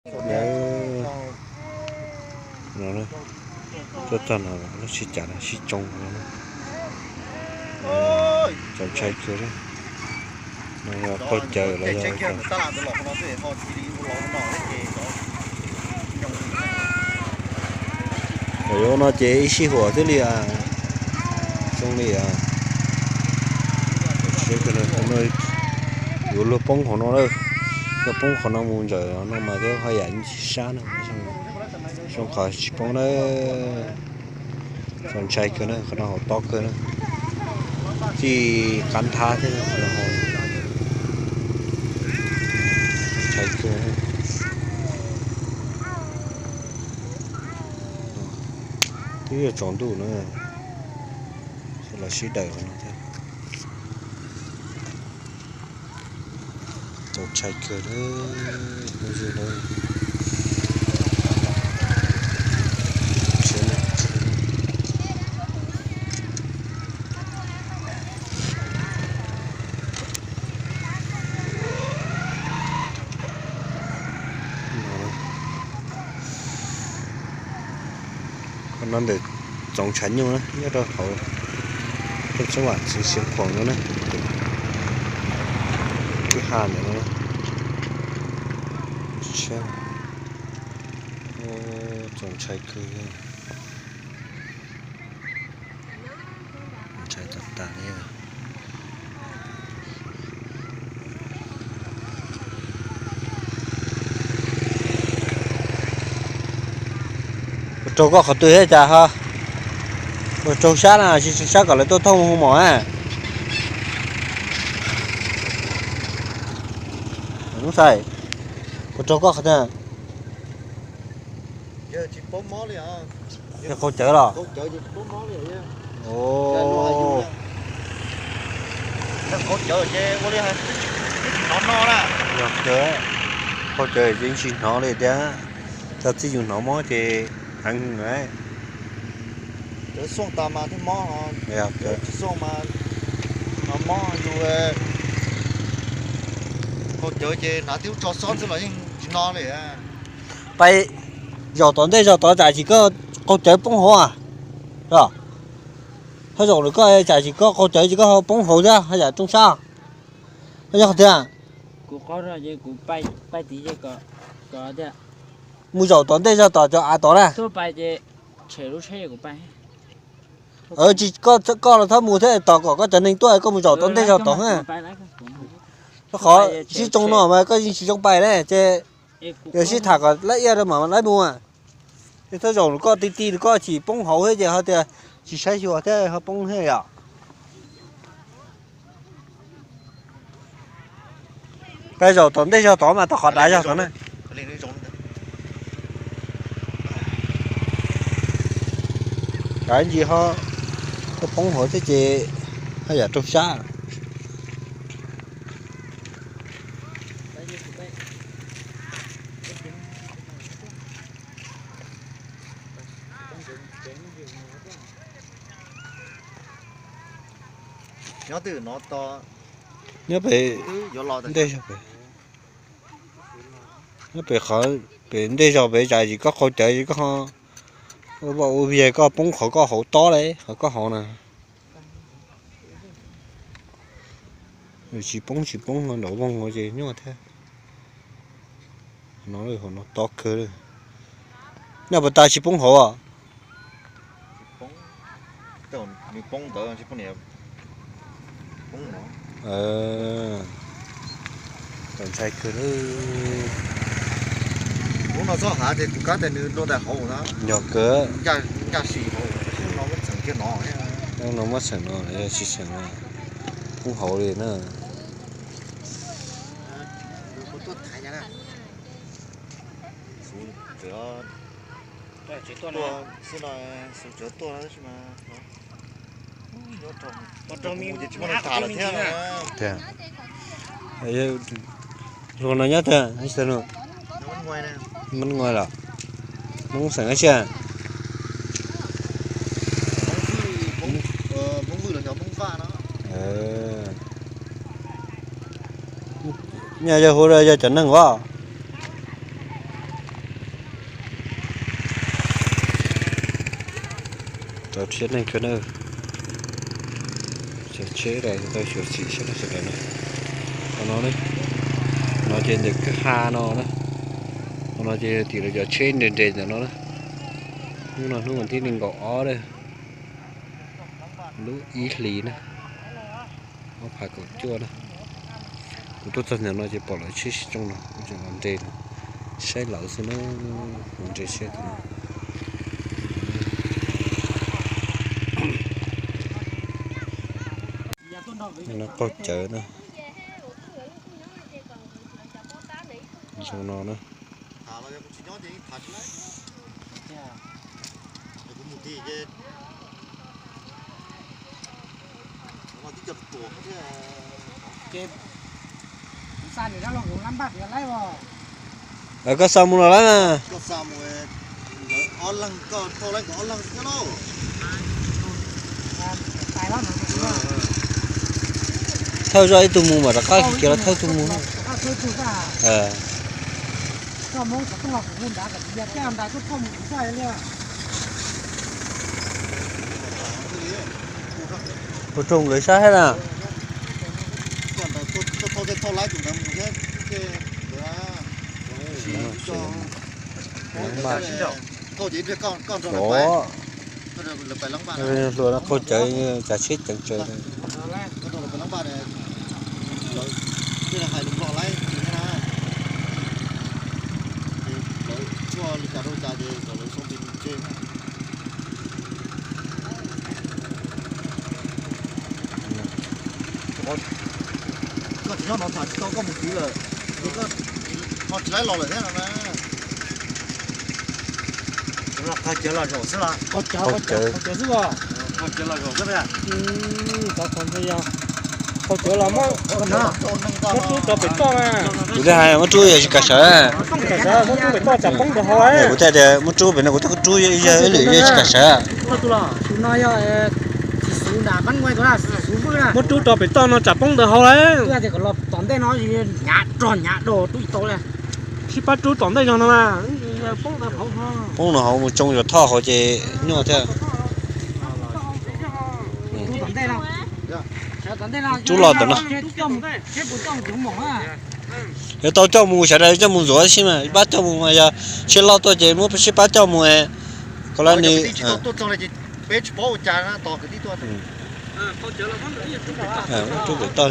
Lawv no, tuaj txog no lawv sib cav sib tsoo no, txaus ntshai kawg li. No yog qaug cawv los yog, thaum yuav ua no ces ib sij huam thiaj li zoo li, yuav luag poob hauv no lawm, luag poob qhov no mus ntsawm no mas thiab haj yam tsis sab na, zoo qhov tsis poob na. Txaus ntshai kawg na, qhov no hauv tob kawg na, txij qab nthab thiab, ntshai kawg. Twb yog tsaus ntuj na, los sib daws no thiab. Txaus ntshai kawg li, phooj ywg na. Qhov no ntawm Txoov Tshav Nyuj na, nyob rau hauv thaj chaw Vam Txwv Xeev Khuam no na. Kwj ha ntawm no, txaus ntshai kawg, ntshai tas tas li. Puas raug koj qhov twg thiab cas ho? Puas raug sab na, tsis raug sab kom lawv tuaj thauj hu mos na. Ntxhais, puas raug koj qhov twg? Qaug cawv los? Qaug cawv ces yeej tsis hnov li thiab, txog txij yus hnov mob ces heev heev. Cawv xooj tas mas thiaj mob, cawv tsis xooj mas mob yus. Qaug cawv ces hnav tib lub tsho xob xwb los yeej tsis hnov li. Pais zaum tom ntej zaum tod tsam tsis koj qaug cawv poob hauv. Thaj zaum lawm koj tsam tsis koj qaug cawv tsis koj poob hauv thiab haj yam rooj sab. Yog tiag. Mus zaum tom ntej zog tom cov av tod na. Tsis, koj los txhob mus thiab, tos kom koj cov neeg tuaj koj mus zaum tom ntej zog tod na. Qhov sib tsoo no mas koj yeej tsis zoo pais na ces yog sib tham kom lab iaj rau mam lab mus. Ces thaj zaum koj ti ti koj tsis poob hauv thiab ces ho tias tsis saib xyuas thiab ho poob thiab yom. Pais zaum tom ntej zog tod mas tau qhov dav zog tod na. Dav ntsis ho poob hauv thiab ces haj yam raug sab. Nyob twg no to, nyob pem ntej zog pem, nyob pem qhov pem ntej zog pem tsam yim koj qaug cawv yim koj ua vaj ua viag koj poob qhov koj hauv tob li qhov koj hauv na. Tsis poob tsis poob nraum voog ces nyuaj thiab. No hauv no tob kawg li. Nyaj puas tas tsis poob hauv? Txaus ntshai kawg li. Lub no txhob hav ces kuv kab tias nws luaj ntais hauv na. Yog kawg. Ncaj si hauv, no muab txheem kiag no. No muab txheem no, yog tsis txheem no poob hauv li na. Xwb no, xyov tuaj tab sis mas mus ces tsis muaj neeg tham lawm thiab. Luag no nyob twg? Mab Nguaij los? Hmoob xeem dab tsi? Nyob yog hu yog cov neeg os. Tau tsheb neeg kawg na. Cov tsheb daim tau xyuam xim saib no sawv daws na. Qhov no ne, no ces ntawm kwj ha no na. Qhov no ces tim lawv cov tsheb nres nres ntawm no na. Hnub no hnub vas thib nees nkaum ob na, lub ib hlis na, ob phav kaum cuaj na. Kuv tuaj txog ntawm no ces pom lawv tsheb sib tsoo no, kuv tseem los nres saib lawv xwb na. Kuv nres saib tus no. No qaug cawv na. Zoo no na. Koj xa mus los lawm na. Thawj zoj ib tug mus mam rov qab kiag los thawj tug mus. Ua rau nkawd sab thiab na. Xyov, hluas no qaug cawv, cav tsheb ceev tsawv. Koj tsis nyob no tham tsis tau koj mus kwv lawm, es koj ho tsis laib los lawm thiab no na. Qaug cawv los zaum xwb los? Qaug cawv, qaug cawv, qaug cawv xwb os. Qaug cawv los zaum xwb. Qaug cawv los muab, muab rub rau pem toj na. Kuv twb hais muab rub yog tsis kam sawv. Kam sawv, muab rub pem toj tsam poob ntawd hauv. Kuv thiaj tias muab rub pem no, kuv twb rub yog ib lwm yog tsis kam sawv. Muab rub rau pem toj no tsam poob ntawd hauv lawm. Sib pab rub tom ntej no mas. Poob no hauv mus tsoo yuav thoj hauv ces nyuaj thiab. Rub los tom no. Yuav tau coj mus, sawv daws coj mus ntxuav xwb mas, pab coj mus mas yog tsheb loj tuaj ces muab sib pab coj mus. Qhov lawv ni, rub pem toj,